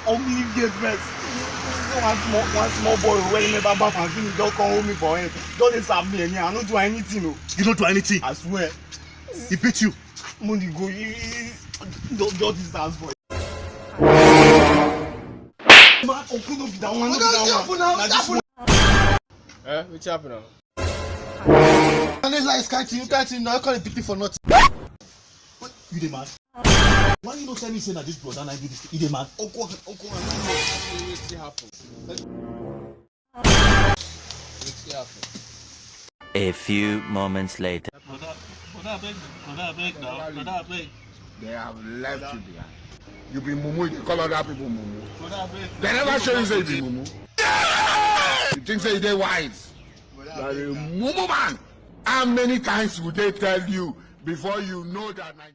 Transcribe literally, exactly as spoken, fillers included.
Hold me if get vex. One small, one small boy wey never baff and finish don come hold me for head. Don dey serve me anyhow. I no do anything o. You no do anything. I swear. He beat you. Money go. Just, just this house boy. Man, uncle no be that one, no be that one. Na this one. Eh, wetin happen now? I dey lie, sky to you, sky to you. Now I call it beat me for nothing. What? You dey mad? Why you no tell me say na this brother na do this thing? You dey mad? Uncle, uncle, wetin happen? Wetin happen? A few moments later. Brother, brother, abeg, brother, abeg now, brother, abeg. They have left you behind. You be mumu, you dey call other people mumu. Brother, abeg. They never show you say you be mumu. You think say you dey wise? You are a mumu man. How many times would they tell you before you know that Nigeria